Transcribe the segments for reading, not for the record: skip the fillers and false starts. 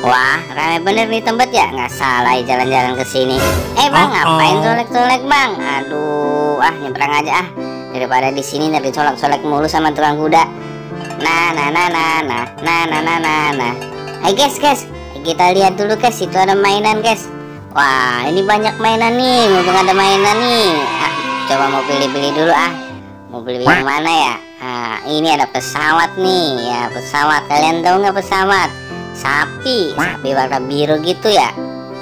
Wah, ramai bener nih tempat ya, nggak salah jalan-jalan ke sini. Bang, ngapain colek-colek bang? Aduh, nyebrang aja daripada di sini dari colek-colek mulu sama tukang kuda. Nah. Hai guys, kita lihat dulu guys, itu ada mainan guys. Wah, ini banyak mainan nih, mumpung ada mainan nih. Coba mau pilih-pilih dulu Mau pilih yang mana ya? Ini ada pesawat nih, ya pesawat. Kalian tahu nggak pesawat? Sapi warna biru gitu ya.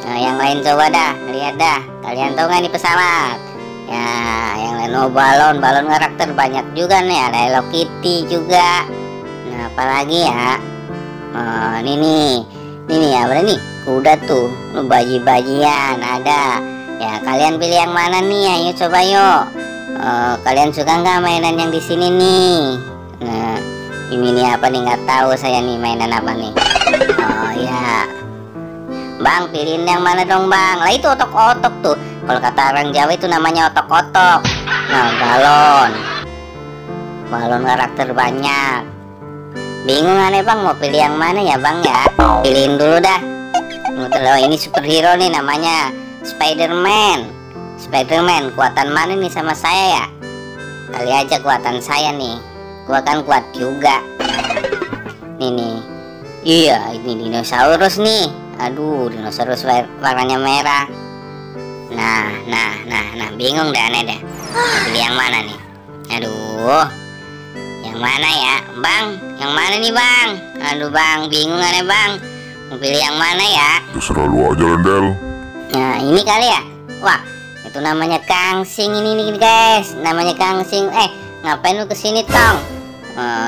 Nah, yang lain coba dah, lihat dah. Kalian tahu nggak nih pesawat? Ya, yang lain balon karakter banyak juga nih. Ada Hello Kitty juga. Nah, apalagi ya? Ini apa nih? Kuda tuh, baji-bajian ada. Ya, kalian pilih yang mana nih? Ayo coba yuk. Kalian suka nggak mainan yang di sini nih? Nah, ini nih apa nih, nggak tahu saya nih mainan apa nih. Oh ya, bang, pilihin yang mana dong bang? Lah itu otok-otok tuh. Kalau kata orang Jawa itu namanya otok-otok. Nah, balon karakter banyak. Bingung aneh bang, mau pilih yang mana ya bang ya? Pilihin dulu dah. Ini superhero nih, namanya Spider-Man. Kuatan mana nih sama saya ya? Kali aja kuatan saya nih. Gua kan kuat juga. Nih. Iya, ini dinosaurus nih. Aduh, dinosaurus warnanya merah. Nah, bingung dah aneh dah. Pilih yang mana nih? Aduh, yang mana ya, bang? Yang mana nih bang? Aduh bang, bingung aneh bang. Mau pilih yang mana ya? Terserah lu aja, Rendel. Nah, ini kali ya. Wah, itu namanya kangsing ini nih guys. Namanya kangsing. Ngapain lu kesini tong?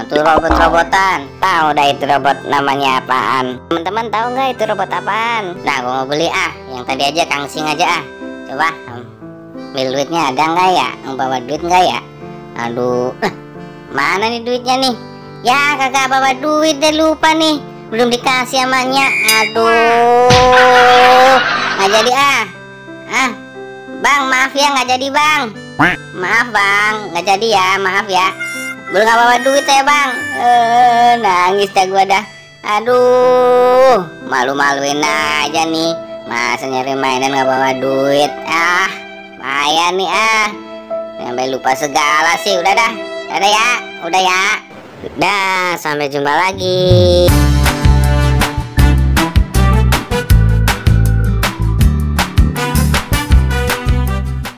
Tuh robot-robotan. Tahu dah itu robot namanya apaan? Teman-teman tahu nggak itu robot apaan? Nah, gua mau beli yang tadi aja kangsing aja Coba ambil duitnya, ada nggak ya? Mau bawa duit nggak ya? Aduh, mana nih duitnya nih? Ya kagak bawa duit deh, lupa nih. Belum dikasih amanya. Aduh, nggak jadi Bang, maaf ya, nggak jadi bang. Maaf bang, nggak jadi ya, maaf ya. Belum nggak bawa duit saya bang. Nangis dah gua dah. Aduh, malu-maluin aja nih. Masa nyari mainan nggak bawa duit? Bahaya nih sampai lupa segala sih. Udah ya. Udah, sampai jumpa lagi.